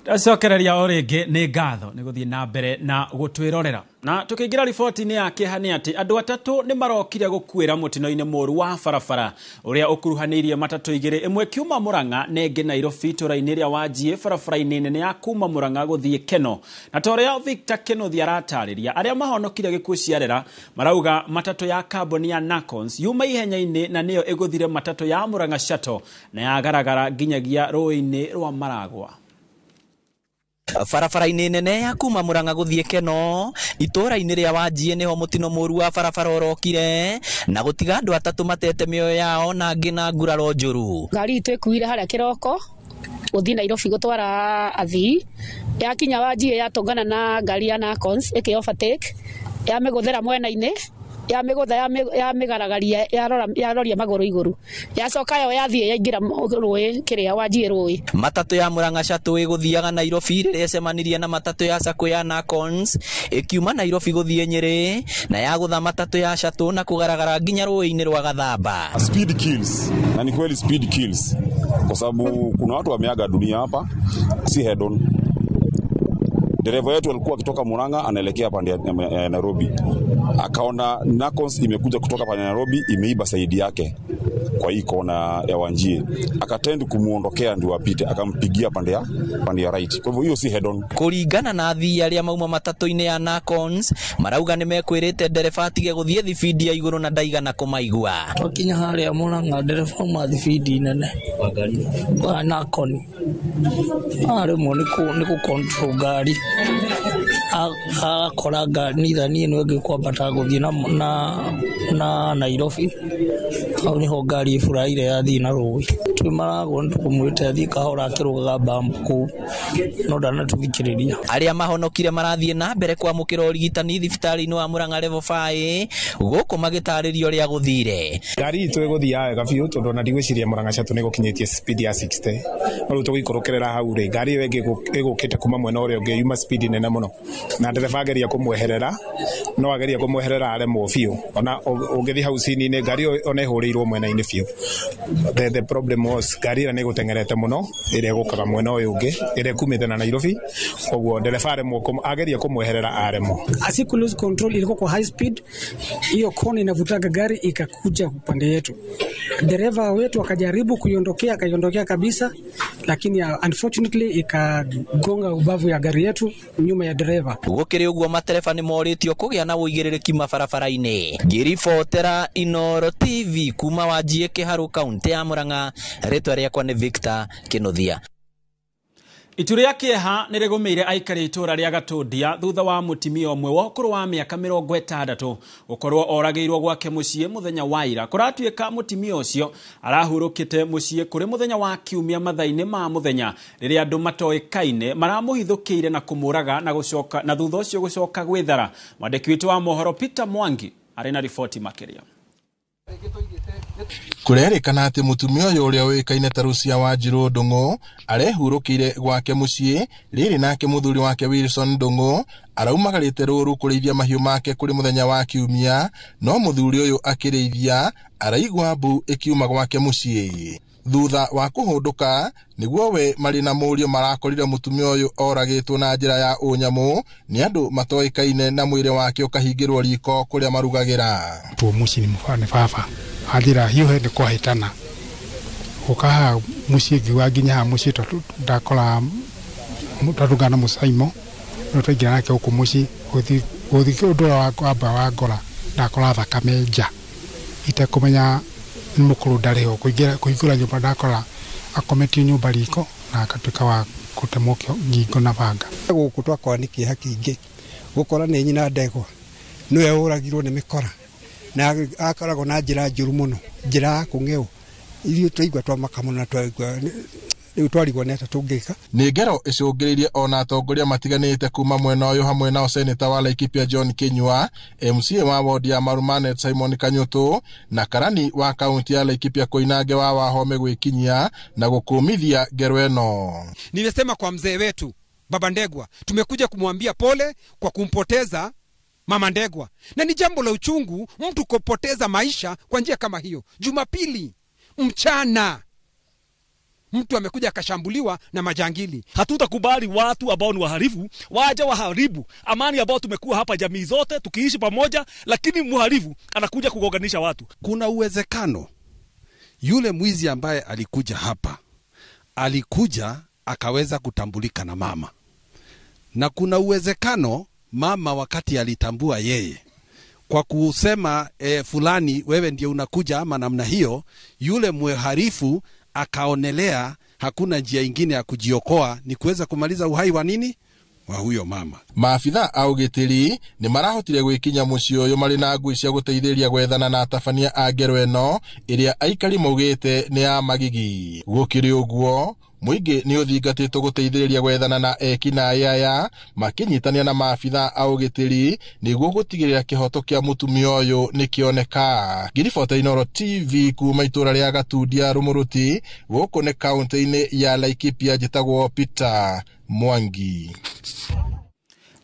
Ndacokereria o rĩngĩ nĩ ngatho nĩ gũthiĩ na mbere na gũtwĩrorera. Na tũkĩingĩra riboti-inĩ ya kĩeha nĩ atĩ andũ atatũ nĩ marokire gũkuĩra mũtino-inĩ mũru wa barabara ũrĩa ũkuruhanĩirie matatũ igĩrĩ, ĩmwe kiuma Murang'a na ĩngĩ Nairobi itũra-inĩ rĩa Wanjiĩ barabara-inĩ nene ya kuma Murang'a gũthiĩ Keno. Na ta ũrĩa Victor Kenothi aratarĩria, arĩa mahonokire gĩkuũ ciarera marauga matatũ ya kambuni ya Nacons yuma ihenya-inĩ na nĩyo ĩgũthire matatũ ya Murang'a Shuttle na yagaragara nginyagia rũĩ-inĩ rwa Maragwa. Barabara-inĩ nene ya kuma Murang'a gũthiĩ Keno itũra-inĩ rĩa Wanjiĩ nĩho mũtino mũru wa barabara ũrokire na gũtiga andũ atatũ matete mĩoyo yao na angĩ na nguraro njũru. Ngari itũ ĩkuire harĩa kĩroko gũthiĩ Nairobi gũtwara athii, yakinya Wanjiĩ yatũngana na ngari ya Nacons ĩkĩ overtake, yamĩgũthĩra mwena-inĩ, yamĩgũtha yamĩgaragaria yaroria magũrũ igũrũ, yacoka yo yathiĩ yaingĩra rũĩ kĩrĩa Wanjiĩ rũĩ. Matatũ ya Murang'a Shuttle ĩgũthiaga Nairobi rĩrĩa ĩcemanirie na matatũ ya Sacco ya Nacons ĩkiuma Nairobi gũthiĩ Nyĩrĩ na yagũtha matatũ ya Shuttle na kũgaragara nginya rũĩ-inĩ rwa Gathamba. Speed kills, na ni kweli speed kills, kwa sababu kuna watu wameaga dunia hapa, si head on. Dereva yetu alikuwa akitoka Murang'a anaelekea pande ya Nairobi, akaona Nacons imekuja kutoka pande ya Nairobi imeiba saidi yake kwa hii kona ya Wanjie, akatend kumuondokea ndio apite, akampigia pande ya right. Kwa hivyo hiyo si head on. Kuringana na athii aria mauma matatũ-inĩ ya Nacons marauga nĩ mekwĩrĩte ndereba atige gũthiĩ thibindi ya igũrũ na ndaigana kũmaigua. Twakinya harĩa Murang'a ndereba auma thibindi nene wa Nacon aremwo nĩ gũ-control ngari, agakora ngari nithani ĩno ĩngĩ kwambata gũthiĩ na Nairobi, hau nĩho ngari ĩburaire yathiĩ na rũĩ. Twĩ Maragwa nĩtũkũmwĩte athiĩ kahora akĩrũgaga bambu kũu, no ndanatũthikĩrĩria. Arĩa mahonokire marathiĩ na mbere kwamũkĩra ũrigitani thibitarĩ-inĩ wa Murang'a level 5 gũkũ magĩtarĩrio ũrĩa gũthire. Ngari itũ ĩgũthiaga wega biũ tondũ ona ndigwĩciria Murang'a Shuttle nĩgũkinyĩtie speed ya 60, no rĩu tũgũikũrũkĩrĩra hau rĩ, ngari ĩyo ĩngĩ ĩgũkĩte kuma mwena ũrĩa ũngĩ yuma speed nene mũno, na ndereba ageria kũmweherera, no ageria kũmweherera aremwo biũ. Ona ũngĩthiĩ hau cini-inĩ ngari ĩyo ona ĩhũrĩirwo mwena-inĩ biũ. The problem was ngari ĩrĩa nĩ ĩgũteng'erete mũno ĩrĩa ĩgũkaga mwena ũyũ ũngĩ ĩrĩa ĩkumĩte na Nairobi, koguo ndereba aremwo ageria kũmweherera aremwo. Asiku lose control, ilikuwa kwa high speed, hiyo kona inavutaga gari ikakuja upande yetu. Dereva wetu akajaribu kuiondokea, akaiondokea kabisa, lakini unfortunately ikagonga ubavu ya gari yetu nyuma ya dereva. Gũkĩrĩ ũguo matereba nĩ morĩtio kũgĩa na ũigĩrĩrĩki mabarabara-inĩ. Ngĩribotera Inooro TV kuma Wanjiĩ Kĩharũ kaunti ya Murang'a, rĩtwa rĩakwa nĩ Victor Kĩnuthia. Itu rĩa kĩeha nĩ rĩgũmĩire aikari itũũra rĩa Gatundia thutha wa mũtumia ũmwe wa ũkũrũ wa mĩaka 60 gũkorwo oragĩirwo gwake mũciĩ mũthenya wa ira. Kũratuĩka mũtumia ũcio arahurũkĩte mũciĩ kũrĩ mũthenya wa kiumia mathaa-inĩ ma mũthenya rĩrĩa andũ matoĩkaine maramũhithũkĩire na kũmũraga na gũcoka na thutha ũcio gũcoka gwĩthara. Mwandĩki witũ wa mohoro Peter Mwangi arĩ na riboti makĩria. Kũrerĩkana atĩ mũtumia ũyũ ũrĩa ũĩkaine ta Rucia Wanjirũ Ndung'u arehurũkĩire gwake mũciĩ rĩrĩ nake mũthuri wake Wilson Ndung'u araumagarĩte rũru kũrĩithia mahiũ make kũrĩ mũthenya wa kiumia, no mũthuri ũyũ akĩrĩithia araigua mbu ĩkiuma gwake mũciĩ. Thutha wa kũhũndũka nĩguo we marĩ na mũriũ marakorire mũtumia ũyũ oragĩtwo na njĩra ya ũnyamũ nĩ andũ matoĩkaine na mwĩrĩ wake ũkahingĩrwo riko kũrĩa marugagĩra. Tuo mũciĩ nĩ baba anjĩra hiũhe nĩ kwahĩtana gũka haha mũciĩ ngiuga nginya haha mũciĩ tondũ ndakora twatũngana na mũcaimo no twaingĩra nake gũkũ mũciĩ gũthiĩ ũndũ ũrĩa wamba wangora ndakora thakame nja itekũmenya nĩ mũkũrũ ndarĩ ho. Kũingĩra nyũmba ndakora akometio nyũmba riko na agatuĩka wa gũtemwo ngingo na banga. Gũkũ twakora nĩ kĩeha kĩingĩ gũkora nĩ nyina ndegwa nĩwe ũragirwo nĩ mĩkora na akoragwo na njĩra njũru mũno, njĩra ya kũng'eũ. Ithuĩ twaigua twamaka mũno na twaigua rĩu twarigwo nĩ atĩa tũngĩka. Nĩ ngero ĩcũngĩrĩirie ona atongoria matiganĩte kuma mwena ũyũ hamwe nao seneta wa Laikipia John Kinyua, MCA wa wodi ya Marumanet Simon Kanyutu na karani wa kaunti ya Laikipia Koinange wa Wahome gwĩkinyia na gũkũmithia ngero ĩno. Nimesema kwa mzee wetu Baba Ndegwa, tumekuja kumwambia pole kwa kumpoteza Mama Ndegwa, na ni jambo la uchungu mtu kupoteza maisha kwa njia kama hiyo. Jumapili mchana mtu amekuja akashambuliwa na majangili. Hatutakubali watu ambao ni wahalifu waje waharibu amani ambao tumekuwa hapa jamii zote tukiishi pamoja, lakini mhalifu anakuja kugonganisha watu. Kuna uwezekano yule mwizi ambaye alikuja hapa alikuja akaweza kutambulika na mama, na kuna uwezekano mama wakati alitambua yeye kwa kusema fulani wewe ndiye unakuja ama namna hiyo, yule mhalifu akaonelea hakuna njia ingine ya kujiokoa ni kuweza kumaliza uhai wa nini wa huyo mama. Maabitha a ũgitĩri nĩ marahotire gwĩkinya mũciĩ ũyũ marĩ na ngui cia gũteithĩrĩria gwethana na atabania a ngero ĩno ĩrĩa aikari maugĩte nĩ ya magigi. Gũkĩrĩ ũguo mũingĩ nĩ ũthingatĩtwo gũteithĩrĩria gwethana na ekinaĩ aya makĩnyitania na maabitha a ũgitĩri nĩguo gũtigĩrĩra kĩhoto kĩa mũtumia ũyũ nĩkĩoneka. Ngĩribota Inooro TV kuma itũũra rĩa Gatundia Rũmũrũti gũkũ nĩ kaũntĩ-inĩ ya Laikipia, njĩtagwo Peter Mwangi.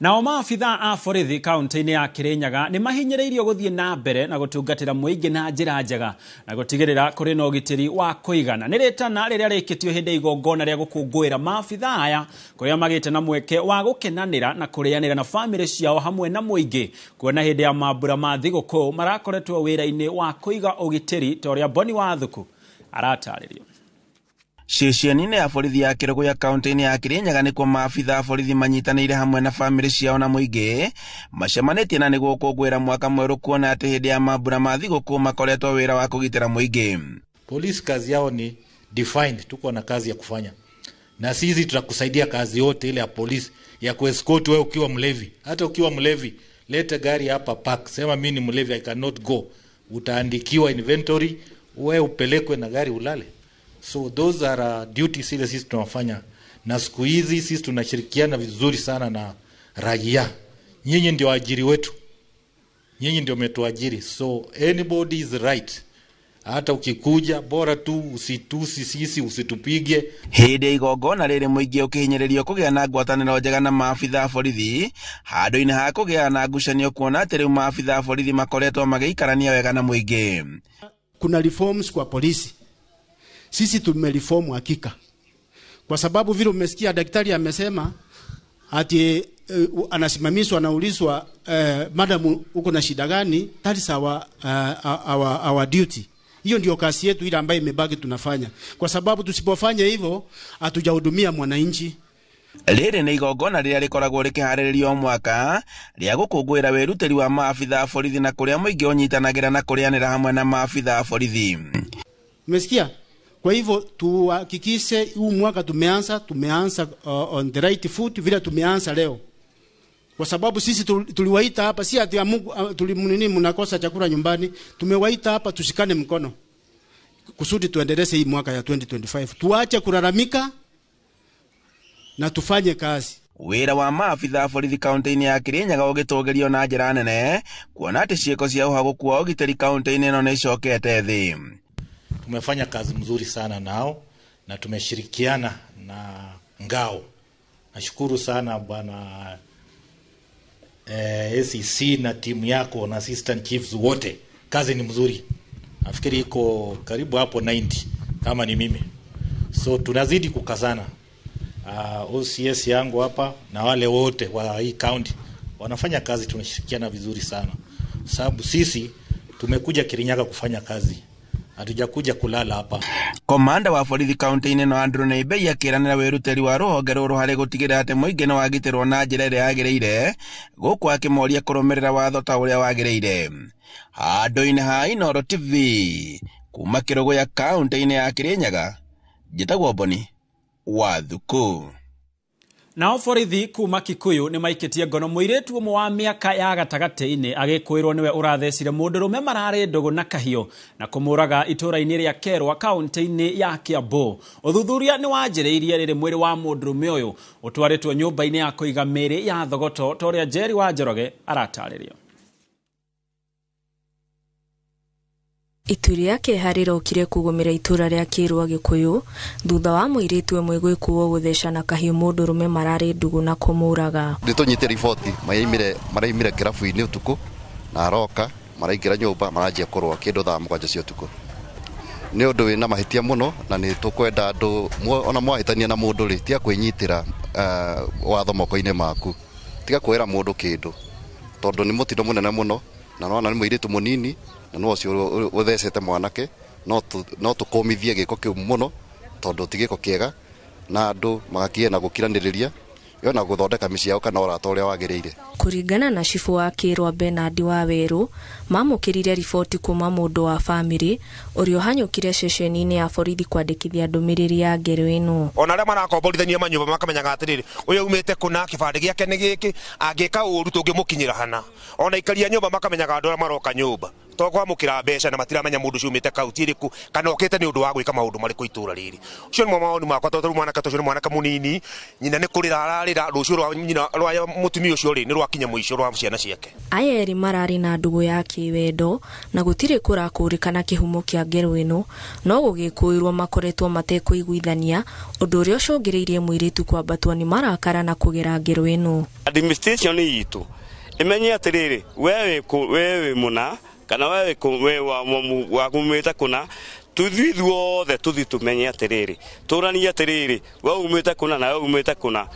Nao maabitha a borithi kaunti-inĩ ya Kirinyaga nĩ mahinyĩrĩirio gũthiĩ na mbere na gũtungatĩra mũingĩ na njĩra njega na gũtigĩrĩra kũrĩ na ũgitĩri wa kũigana. Nĩ rĩtana rĩrĩa rĩkĩtio hĩndĩ ya igongona rĩa gũkũngũĩra maabitha aya kũrĩa magĩte na mweke wa gũkenanĩra na kũrĩanĩra na bamĩrĩ ciao hamwe na mũingĩ, kuona hĩndĩ ya mambura ma thigũkũ marakoretwo wĩra-inĩ wa kũiga ũgitĩri ta ũrĩa Boni Wathuku aratarĩria. Ceceni-inĩ ya borithi ya Kĩrũgũya kaunti-inĩ ya Kirinyaga nĩkuo maabitha a borithi manyitanĩire hamwe na bamĩrĩ ciao na mũingĩ macemanĩtie na nĩguo gũkũngũĩra mwaka mwerũ, kuona atĩ hĩndĩ ya mambura ma thigũkũ makoretwo wĩra wa kũgitĩra mũingĩ. Polisi kazi yao ni defined, tuko na kazi ya kufanya na sisi tutakusaidia kazi yote ile ya polisi ya kuescort wewe ukiwa mlevi. Hata ukiwa mlevi, leta gari hapa park, sema mimi ni mlevi, I cannot go, utaandikiwa inventory, wewe upelekwe na gari ulale. So those are duties ile sisi tunafanya, na siku hizi sisi tunashirikiana vizuri sana na raia. Nyinyi ndio waajiri wetu, nyinyi ndio mmetuajiri, so anybody is right. Hata ukikuja bora tu usitusi sisi, usitupige. Hĩndĩ igongona rĩrĩ mũingĩ ũkĩhinyĩrĩrio kũgĩa na ngwatanĩro njega na maabitha a borithi handũ-inĩ ha kũgĩa na ngucanio, kuona atĩ rĩu maabitha a borithi makoretwo magĩikarania wega na mũingĩ. Kuna reforms kwa polisi. Sisi tumereform hakika, kwa sababu vile umesikia daktari amesema ati anasimamishwa, anaulizwa madam uko na shida gani? That is our duty. Hiyo ndio kazi yetu ile ambayo imebaki tunafanya, kwa sababu tusipofanya hivyo hatujahudumia mwananchi. Rĩrĩ nĩ igongona rĩrĩa rĩkoragwo rĩkĩharĩrĩrio o mwaka rĩa gũkũngũĩra wĩrutĩri wa maabitha a borithi na kũrĩa mũingĩ ũnyitanagĩra na kũrĩanĩra hamwe na maabitha a borithi. Umesikia? Kwa hivyo tuhakikishe huu mwaka tumeanza on the right foot vile tumeanza leo. Kwa sababu sisi tuliwaita hapa, si ati Mungu tulimnini mnakosa chakula nyumbani, tumewaita hapa tushikane mkono kusudi tuendeleze hii mwaka ya 2025. Tuache kulalamika na tufanye kazi. Wira wa maabitha borithi kaunti-inĩ ya Kirinyaga ũgĩtũgĩrio na njĩra nene kuona atĩ ciĩko cia ũhagũku wa ũgitĩri kaunti-inĩ ĩno nĩicokete thĩ. Tumefanya kazi mzuri sana nao na tumeshirikiana na ngao. Nashukuru sana bwana SEC na timu yako na assistant chiefs wote. Kazi ni mzuri. Nafikiri iko karibu hapo 90 kama ni mimi. So tunazidi kukazana. OCS yangu hapa na wale wote wa hii county wanafanya kazi, tunashirikiana vizuri sana. Sababu sisi tumekuja Kirinyaga kufanya kazi. Hatujakuja kulala hapa. Komanda wa borithi kaunti-inĩ ĩno Andrew Naibei akĩranĩra wĩrutĩri wa rũhonge rũrũ harĩ gũtigĩrĩra atĩ mũingĩ nĩ wagitĩrwo na njĩra ĩrĩa yagĩrĩire gũkũ akĩmoria kũrũmĩrĩra watho ta ũrĩa wagĩrĩire. Handũ-inĩ ha Inooro TV kuma Kĩrũgũya kaunti-inĩ ya Kirinyaga, njĩtagwo Boni wa Thuku. Nao borithi kuma Kikuyu nĩ maikĩtie ngono mũirĩtu ũmwe wa mĩaka ya gatagatĩ-inĩ agĩkwĩrwo nĩwe ũrathecire mũndũrũme mararĩ ndũgũ na kahiũ na kũmũraga itũũra-inĩ rĩa Kerwa kaunti-inĩ ya Kiambu. Ũthuthuria nĩ wanjĩrĩirie rĩrĩ mwĩrĩ wa mũndũrũme ũyũ ũtwarĩtwo nyũmba-inĩ ya kũiga mĩĩrĩ ya Thogoto ta ũrĩa Njeri wa Njoroge aratarĩria. Itu rĩa kĩeha rĩrokire kũgũmĩra itũra rĩa Kĩrwa Gĩkũyũ thutha wa mũirĩtu ũmwe gwĩkuo gũtheca na kahiũ mũndũrũme mararĩ ndũgũ na kũmũraga. Nĩtũnyite riboti maraimire kĩrabu-inĩ ũtukũ na aroka maraingĩra nyũmba maranjia kũrũa kĩndũ thaa 7 cia ũtukũ. Nĩ ũndũ wĩna mahĩtia mũno na nĩ tũkwenda andũ ona mwahĩtania na mũndũ rĩ tiga kwĩnyitĩra watho moko-inĩ maku, tiga kwĩra mũndũ kĩndũ tondũ nĩ mũtino mũnene mũno na nona nĩ mũirĩtu mũnini na no ũcio ũthecete mwanake no tũkũmithie gĩko kĩu mũno tondũ ti gĩko kĩega na andũ magakiye na gũkiranĩrĩria yo na gũthondeka mĩciĩ yao kana ũrata ũrĩa wagĩrĩire. Kũringana na cibũ wa Kĩrwa Bernard Wawerũ, mamũkĩrire riboti kuma mũndũ wa bamĩrĩ ũrĩa ũhanyũkire ceceni-inĩ ya borithi kwandĩkithia ndũmĩrĩri ya ngero ĩno. Ona arĩa marakomborithania manyũmba makamenyaga atĩrĩrĩ, ũyũ umĩte kũna, kĩbandĩ gĩake nĩ gĩkĩ, angĩka ũru tũngĩmũkinyĩra hana. Ona ikaria nyũmba makamenyaga andũ arĩa maroka nyũmba to kwamũkĩra mbeca na matiramenya mũndũ ũcio umĩte kaunti ĩrĩkũ kana okĩte nĩ ũndũ wa gwĩka maũndũ marĩkũ itũũra rĩrĩ. Ũcio nĩmo mawoni makwa tondũ mwanake ũcio nĩ mwanake mũnini, nyina nĩ kũrĩra ararĩra, rũciũ rwa nyina rwa mũtumia ũcio rĩ nĩ rwakinya mũico rwa ciana ciake. Aya erĩ mararĩ na ndũgũ ya kĩwendo na gũtirĩ kũrakũrĩkana kĩhumo kĩa ngero ĩno, no gũgĩkũĩrwo makoretwo matekũiguithania, ũndũ ũrĩa ũcũngĩrĩirie mũirĩtu kwambatwo nĩ marakara na kũgera ngero ĩno. Administration itũ ĩmenye atĩrĩrĩ, we wĩ mũna kana we wakumĩte kũna, tuthiĩ ithuothe tũthiĩ tũmenye atĩrĩrĩ, tũranie atĩrĩrĩ, we umĩte kũna na we umĩte kũna,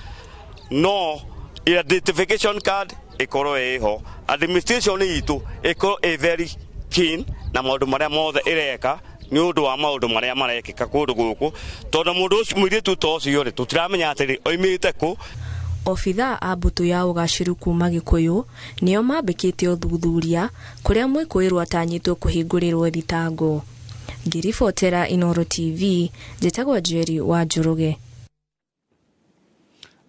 no identification card ĩkorwo ĩho. Administration itũ ĩkorwo ĩ very keen na maũndũ marĩa mothe ĩreka nĩ ũndũ wa maũndũ marĩa marekĩka kũndũ gũkũ, tondũ mũndũ ũcio mũirĩtu ta ũcio rĩ tũtiramenya atĩrĩ oimĩte kũ. Obithaa a mbũtũ ya ũgacĩru kuma Gĩkũyũ nĩo mambĩkĩte ũthuthuria kũrĩa mwĩkũĩrwo atanyĩtwo kũhingũrĩrwo thitango. Ngĩribotera Inooro TV, njĩtagwo Njeri wa Njoroge.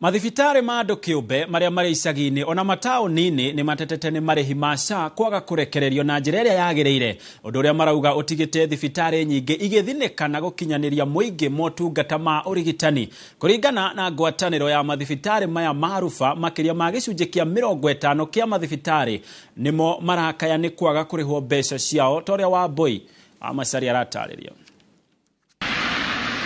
Mathibitarĩ ma andũ kĩũmbe marĩa marĩ icagi-inĩ ona mataũni-inĩ nĩ matetete nĩ marĩhi ma SHA kwaga kũrekererio na njĩra ĩrĩa yagĩrĩire, ũndũ ũrĩa marauga ũtigĩte thibitarĩ nyingĩ igĩthinĩka na gũkinyanĩria mũingĩ motungata ma ũrigitani. Kũringana na ngwatanĩro ya mathibitarĩ maya ma ruba, makĩria ma gĩcunjĩ kĩa 50 kĩa mathibitarĩ nĩmo marakaya nĩ kwaga kũrĩhwo mbeca ciao, ta ũrĩa Wambui Amacaria aratarĩria.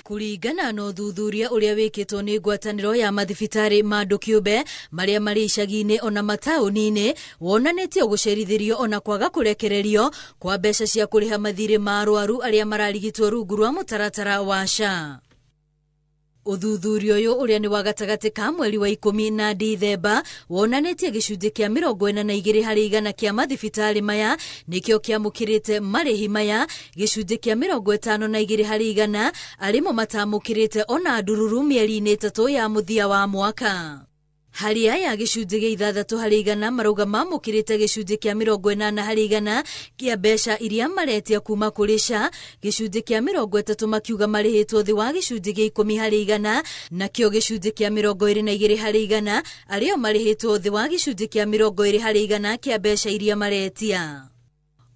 Kũringana na ũthuthuria ũrĩa wĩkĩtwo nĩ ngwatanĩro ya mathibitarĩ ma andũ kĩũmbe marĩa marĩ icagi-inĩ ona mataũni-inĩ, wonanĩtie gũcerithĩrio ona kwaga kũrekererio kwa mbeca cia kũrĩha mathirĩ ma arwaru arĩa mararigitwo rungu rwa mũtaratara wa SHA. Ũthuthuria ũyũ ũrĩa nĩ wa gatagatĩ ka mweri wa 10 na Dithemba wonanĩtie gĩcunjĩ kĩa 42 harĩ igana kĩa mathibitarĩ maya nĩkĩo kĩamũkĩrĩte marĩhi maya, gĩcunjĩ kĩa 52 harĩ igana arĩmo matamũkĩrĩte ona ndururu mĩeri-inĩ 3 ya mũthia wa mwaka. Harĩ aya gĩcunjĩ gĩa 6% marauga mamũkĩrĩte gĩcunjĩ kĩa 80% kĩa mbeca iria maretia kuma kũrĩ SHA, gĩcunjĩ kĩa 30 makiuga marĩhĩtwo thĩ wa gĩcunjĩ gĩa 10% nakĩo gĩcunjĩ kĩa 22% arĩo marĩhĩtwo thĩ wa gĩcunjĩ kĩa 20% kĩa mbeca iria maretia.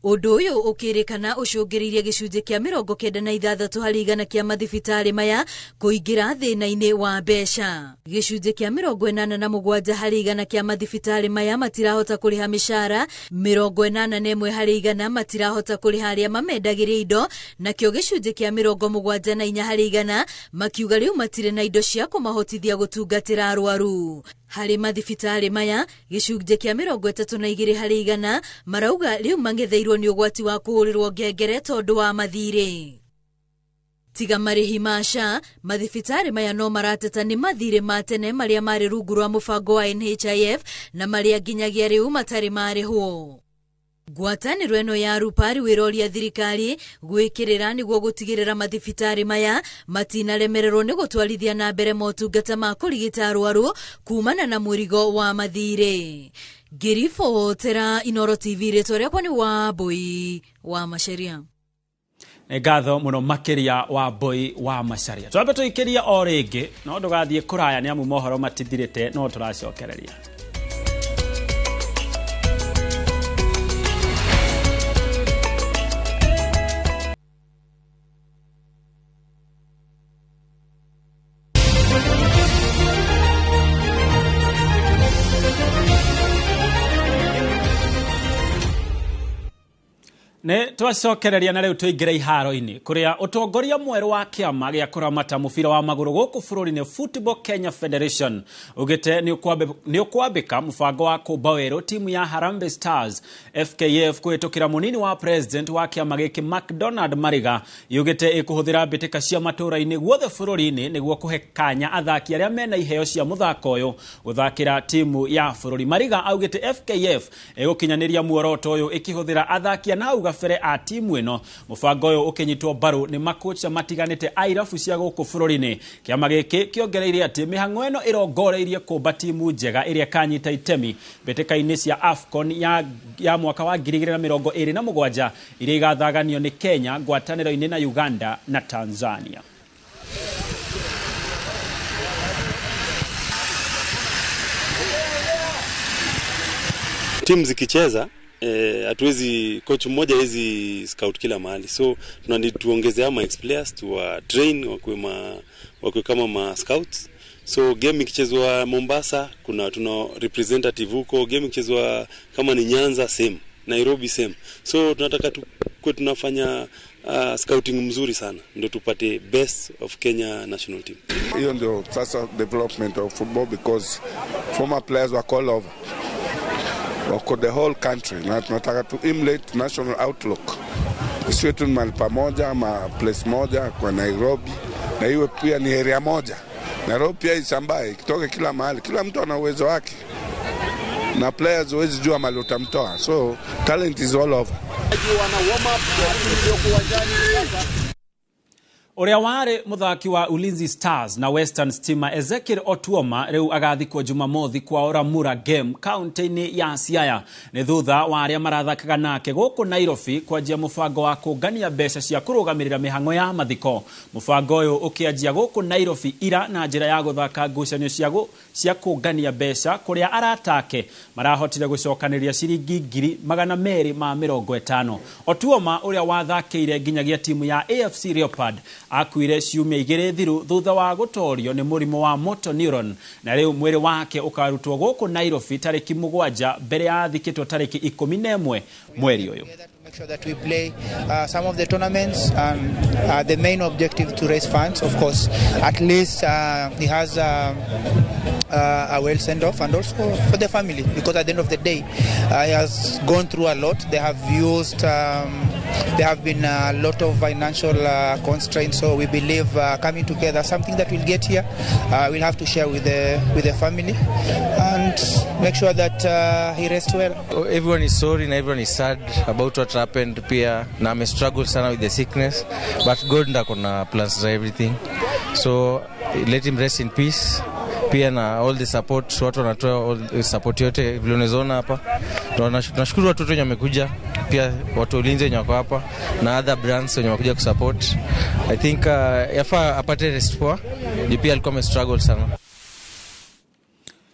Ũndũ ũyũ ũkĩrĩkana ũcũngĩrĩirie gĩcunjĩ kĩa 96% kĩa mathibitarĩ maya kũingĩra thĩna-inĩ wa mbeca. Gĩcunjĩ kĩa 87% kĩa mathibitarĩ maya matirahota kũrĩha mĩcara, 81% matirahota kũrĩha arĩa mamendagĩria indo, nakĩo gĩcunjĩ kĩa 74% makiuga rĩu matirĩ na indo cia kũmahotithia gũtungatĩra arwaru. Harĩ mathibitarĩ maya gĩcunjĩ kĩa 32% marauga rĩu mang'etheirwo nĩ ũgwati wa kũhũrĩrwo ngengere tondũ wa mathirĩ. Tiga marĩhi ma SHA, mathibitarĩ maya no marateta nĩ mathirĩ ma tene marĩa marĩ rungu rwa mũbango wa NHIF na marĩa nginyagia rĩu matarĩ marĩhwo. Ngwatanĩro ĩno ya Rupari wĩroria thirikari gwĩkĩrĩra nĩguo gũtigĩrĩra mathibitarĩ maya matinaremererwo nĩ gũtwarithia na mbere motungata ma kũrigita arwaru kumana na mũrigo wa mathirĩ. Ngĩribotera Inooro TV, rĩtwa rĩakwa nĩ Wambui wa Macharia. Ngatho mũno makĩria Wambui wa Macharia. Twambe tũikĩrie o rĩngĩ no ndũgathiĩ kũraya nĩ amu mohoro matithirĩte no tũracokereria. Nĩ twacokereria na rĩu tũingĩre iharo-inĩ kũrĩa ũtongoria mwerũ wa kĩama gĩa kũramata mũbira wa magũrũ gũkũ bũrũri-inĩ Football Kenya Federation ugĩte nĩ ũkwambĩka mũbango wa kũmba werũ timu ya Harambee Stars FKF kũhĩtũkĩra mũnini wa president wa kĩama gĩkĩ McDonald Mariga yugĩte ĩkũhũthĩra mbĩtĩka cia matũũra-inĩ guothe bũrũri-inĩ nĩguo kũhe kanya athaki arĩa mena iheo cia mũthako ũyũ gũthakĩra timu ya bũrũri. Mariga augĩte FKF ĩgũkinyanĩria muoroto ũyũ ĩkĩhũthĩra athaki a nahau gabere a timu ĩno. Mũbango ũyũ ũkĩnyitwo mbaru nĩ makocha matiganĩte a irabu cia gũkũ bũrũri-inĩ. Kĩama gĩkĩ kĩongereire atĩ mĩhang'o ĩno ĩrongoreirie kũmba timu njega ĩrĩa ĩkanyita itemi mbĩtĩka-inĩ cia AFCON ya mwaka wa 2027 iria igathaganio nĩ Kenya ngwatanĩro-inĩ na Uganda na Tanzania. Timu zikicheza hatuwezi, coach mmoja hawezi scout kila mahali, so tuongeze ama ex players tuwa train wakuwe kama ma scouts. So game ikichezwa Mombasa kuna tuna representative huko, game ikichezwa kama ni Nyanza same, Nairobi same. So tunataka tukue tunafanya scouting mzuri sana ndio tupate best of Kenya national team. Hiyo ndio sasa development of football, because former players were all over wako the whole country, na tunataka to emulate national outlook. Isiwe tu mahali pamoja ama place moja kwa Nairobi, na iwe pia ni area moja. Nairobi pia isambae, ikitoke kila mahali, kila mtu ana uwezo wake. Na players huwezi jua mahali utamtoa. So talent is all over. Ũrĩa warĩ mũthaki wa Ulinzi Stars na Western Stima Ezekiel Otuoma rĩu agathikwo Jumamothi kwa Oramura Game kaunti-inĩ ya Siaya nĩ thutha wa arĩa marathakaga nake gũkũ Nairobi kwanjia mũbango wa kũngania mbeca cia kũrũgamĩrĩra mĩhang'o ya mathiko. Mũbango ũyũ ũkĩanjia gũkũ Nairobi ira na njĩra ya gũthaka ngucanio cia kũngania mbeca kũrĩa aratake marahotire gũcokanĩria ciringi 250,000. Otuoma ũrĩa wathakĩire nginyagia timu ya AFC Leopard akuire ciumia igĩrĩ thiru thutha wa gũtorio nĩ mũrimũ wa motor neuron, na rĩu mwĩrĩ wake ũkarutwo gũkũ Nairobi tarĩki 7 mbere ya athikĩtwo tarĩki 11 mweri ũyũ. Make sure that we play some of the tournaments, and the main objective to raise funds, of course. At least he has a well send off, and also for the family, because at the end of the day he has gone through a lot. They have used there have been a lot of financial constraints, so we believe coming together, something that we'll get here, we'll have to share with the family and make sure that he rests well. Everyone is sorry and everyone is sad about what happened pia, na ame struggle sana with the sickness, but God ndakona plans for everything, so let him rest in peace. Pia na all the support, watu wanatoa all the support yote vile unazoona hapa. Tunashukuru watu wenye wamekuja, pia watu ulinzi wenye wako hapa na other brands wenye wamekuja kusupport. I think yafaa apate rest poa, juu pia alikuwa amestruggle sana.